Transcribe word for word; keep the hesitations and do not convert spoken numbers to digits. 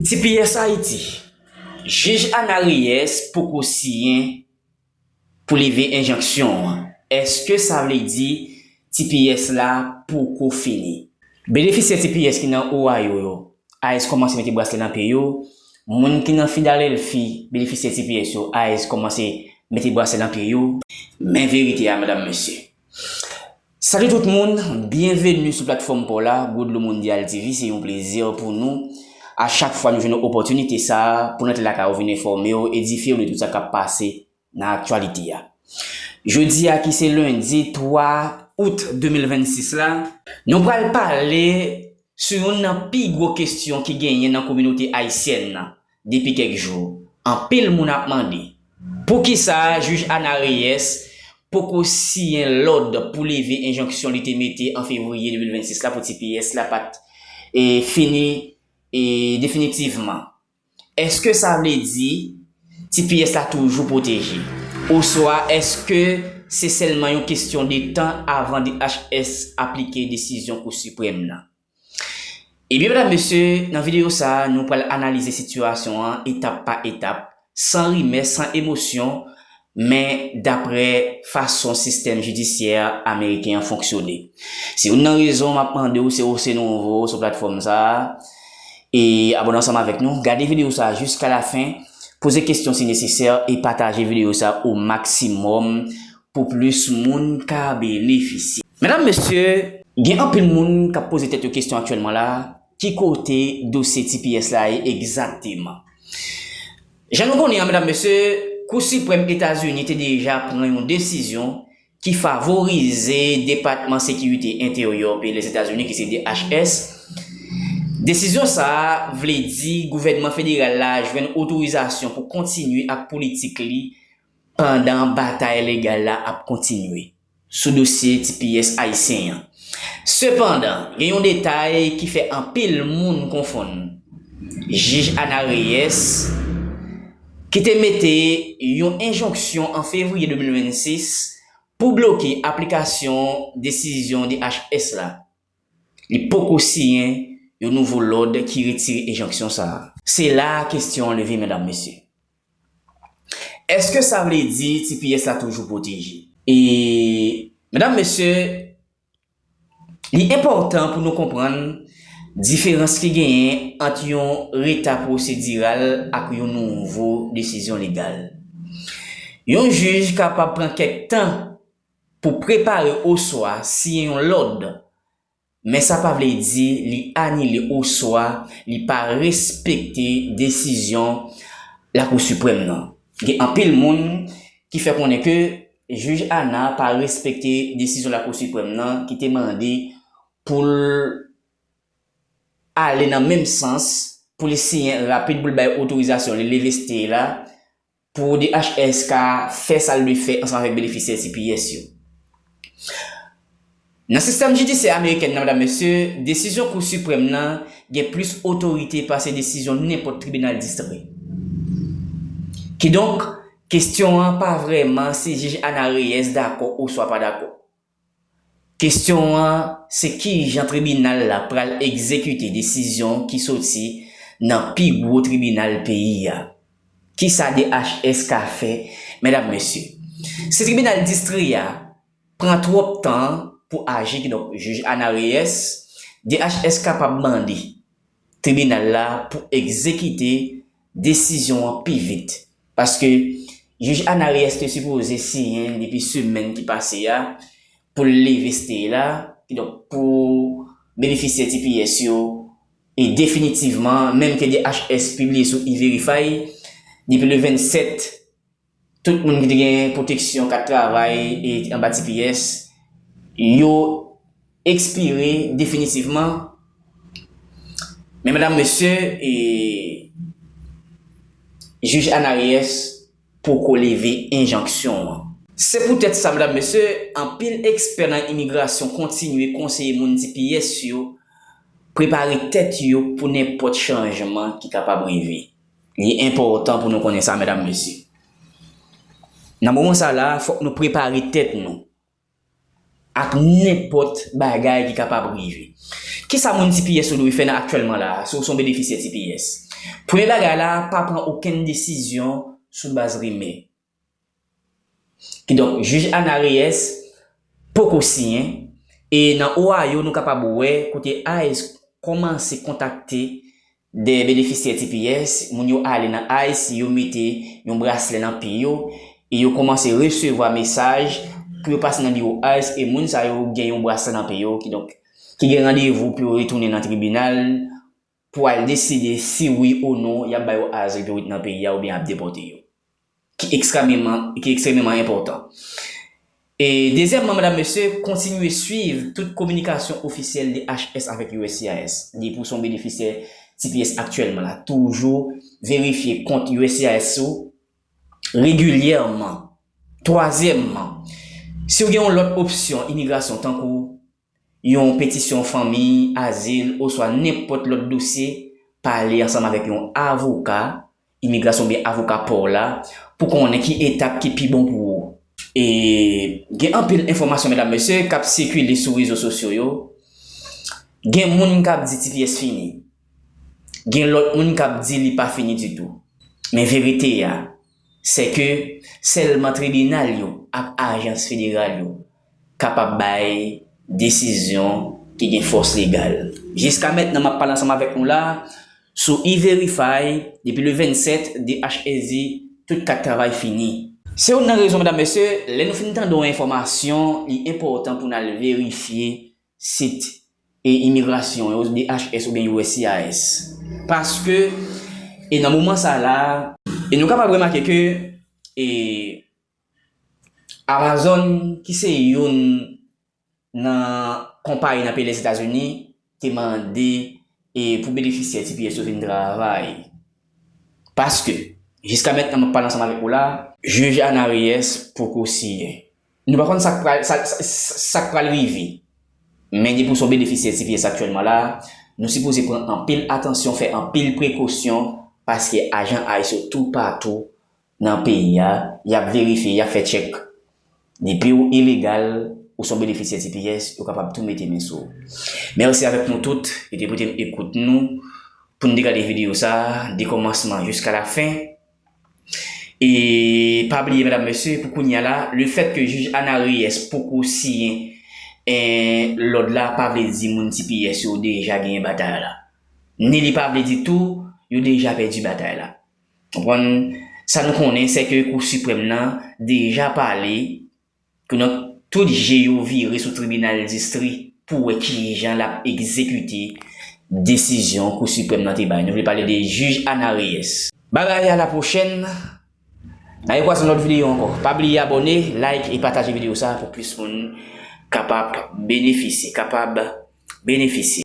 T P S Haiti, jij Ana Reyes poko siyen pou leve enjanksyon an. Èske sa vle di T P S la poko fini? Benefisyè T P S ki nan Ohio yo, ICE kòmanse mete braslè nan pye yo. Moun ki nan Filadelfi, benefisyè T P S yo, ICE kòmanse mete braslè nan pye yo. Men verite a, medam, mesye. Salut tout moun, byenveni sou platfòm pa w la, Gwo Dlo Mondyal T V. Se yon plezi pou nou. A chak fwa nou jwenn opòtinite sa a pou n antre lakay ou, vin enfòme w, edifye w de tout sa k ap pase nan aktyalite a. Jodi a ki se lendi twa out de mil vennsis la, nou pral pale sou youn nan pi gwo kesyon ki genyen nan kominote ayisyèn nan depi kèk jou. Anpil moun ap mande, poukisa jij Ana Reyes poko siyen lòd pou leve enjanksyon li te mete an fevriye de mil vennsis la pou T P S la pa t, e, fini, e, definitivman? Èske sa vle di T P S la toujou pwoteje? Oswa èske se sèlman yon kesyon de tan avan D H S aplike desizyon Kou Siprèm nan? Ebyen, medam, mesye, nan videyo sa a, nou pral analize sitiyasyon an etap pa etap, san rimè, san emosyon, men daprè fason sistèm jidisyè ameriken an fonksyone. Se youn nan rezon m ap mande w, si w se nouvo sou platfòm sa a, e abòne ansanm avèk nou, gade videyo sa a jiska lafen, poze kesyon si nesesè, e pataje videyo sa a o maksimòm pou plis moun ka benefisye. Medam, mesye, gen anpil moun k ap poze tèt yo kesyon aktyèlman la, ki kote dosye T P S la ye egzakteman? Jan nou konnen an, medam, mesye, Kou Siprèm Etazini te deja pran yon desizyon ki favorize Depatman Sekirite Enteryè peyi Lèzetazini, ki se D H S. Desizyon sa a vle di gouvènman federal la jwenn otorizasyon pou kontinye ak politik li pandan batay legal la ap kontinye sou dosye T P S ayisyen an. Sepandan, gen yon detay ki fè anpil moun konfonn. Jij Ana Reyes, ki te mete yon enjonksyon an fevriye de mil vennsis pou bloke aplikasyon desizyon D H S la, li poko siyen yon nouvo lòd ki retire enjonksyon sa a. Se la kesyon an leve, medam, mesye. Èske sa vle di T P S la toujou pwoteje? E, medam, mesye, li enpòtan pou nou konprann diferans ki genyen ant yon reta pwosediral ak yon nouvo desizyon legal. Yon jij kapab pran kèk tan pou prepare oswa siyen yon lòd, men sa pa vle di li anile oswa li pa respekte desizyon Lakou Siprèm nan. Gen anpil moun ki fè konnen ke jij Ana pa respekte desizyon Lakou Siprèm nan ki te mande pou l ale nan menm sans, pou li siyen rapid, pou l bay otorizasyon, li leve stay la, pou D H S ka fè sa l dwe fè ansanm avèk benefisyè T P S yo. Nan sistèm jidisyè ameriken nan, medam, mesye, desizyon Kou Siprèm nan gen plis otorite pase desizyon nenpòt tribinal distri. Kidonk, kesyon an pa vrèman si jij Ana Reyes dakò oswa pa dakò. Kesyon an, se kijan tribinal la pral egzekite desizyon ki soti nan pi gwo tribinal peyi a. Kisa D H S ka fè, medam, mesye? Si tribinal distri a pran twòp tan pou aji, kidonk jij Ana Reyes, D H S kapab mande tribinal la pou egzekite desizyon an pi vit. Paske jij Ana Reyes te sipoze siyen depi semèn ki pase a pou l leve stay la, kidonk pou benefisyè T P S yo, e definitivman, menm ke D H S pibliye sou E-Verify, depi le vennsèt, tout moun ki te gen pwoteksyon kat travay e anba T P S, yo ekspire definitivman. Men medam, mesye, e jij Ana Reyes poko leve enjanksyon an. Se poutèt sa, medam, mesye, anpil ekspè nan imigrasyon kontinye konseye moun T P S yo prepare tèt yo pou nenpòt chanjman ki kapab rive. Li enpòtan pou nou konnen sa, medam, mesye. Nan moman sa la, fòk nou prepare tèt nou ak nenpòt bagay ki kapab rive. Kisa moun T P S ou dwe fè nan aktyèlman la a, si w se yon benefisyè T P S? Premye bagay la, pa pran okenn desizyon sou baz rimè. Kidonk, jij Ana Reyes poko siyen, e nan Ohio, nou kapab wè kote ICE kòmanse kontakte de benefisyè T P S, moun yo ale nan ICE, yo mete yon braslè nan pye yo, e yo kòmanse resevwa mesaj pou yo pase nan biwo ICE, e moun sa yo gen yon braslè nan pye yo, kidonk, ki gen randevou pou yo retounen nan tribinal pou al deside si wi ou non y ap ba yo azil pou yo ret nan peyi a oubyen ap depòte yo. Ki ekstrèmeman, ki ekstrèmeman enpòtan. E dezyèmman, medam, mesye, kontinye swiv tout kominikasyon ofisyèl D H S avèk U S C I S. Depi w se yon benefisyè T P S aktyèlman la, toujou verifye kont U S C I S ou regilyèman. Twazyèmman, si w gen yon lòt opsyon imigrasyon tankou yon petisyon fanmi, azil, oswa nenpòt lòt dosye, pale ansanm avèk yon avoka imigrasyon oubyen avoka pa w la pou konnen ki etap ki pi bon pou ou. E gen anpil enfòmasyon, medam, mesye, k ap sikile sou rezo sosyo yo. Gen moun k ap di T P S fini. Gen lòt moun k ap di li pa fini ditou. Men verite a, se ke sèlman tribinal yo ak ajans federal yo kapab bay desizyon ki gen fòs legal. Jiska mentnan, m ap pale ansanm avèk nou la, sou E-Verify, depi le vennsèt, D H S di tout kat travay fini. Se youn nan rezon, medam, mesye, lè nou fin tande yon enfòmasyon, li enpòtan pou n al verifye sit e imigrasyon yo, D H S oubyen U S C I S. Paske, e nan moman sa la, e nou kapab remake ke, e Amazon, ki se youn nan konpayi nan peyi Lèzetazini, te mande e pou benefisyè T P S yo vin travay. Paske, jiska mentnan, m ap pale ansanm avèk ou la, jij Ana Reyes poko siyen. Nou pa konn sa k pral, sa, sa, sa k pral rive. Men depi w se yon benefisyè T P S aktyèlman la, nou sipoze pran anpil atansyon, fè anpil prekosyon, paske ajan ICE yo toupatou nan peyi a, y ap verifye, y ap fè tchèk. Depi w ilegal, ou se yon benefisyè T P S, yo kapab tou mete men sou ou. Mèsi avèk nou tout ki te pote m ekout nou pou n te gade videyo sa a, de kòmansman jiska lafen. E pa bliye, medam, mesye, pou kounye a la, lefèt ke jij Ana Reyes poko siyen, eh, lòd la, pa vle di moun T P S yo deja genyen batay la. Ni li pa vle di tou, yo deja pèdi batay la. Konprann? Sa nou konnen, se ke Kou Siprèm nan deja pale, ke nan tout je yo vire sou tribinal distri pou wè kijan l ap egzekite desizyon Kou Siprèm nan te bay. Nou vle pale de jij Ana Reyes. Babay, a la pwochèn. N a rekwaze nan lòt videyo ankò. Pa bliye abòne, like e pataje videyo sa pou plis moun kapab benefisye, kapab benefisye.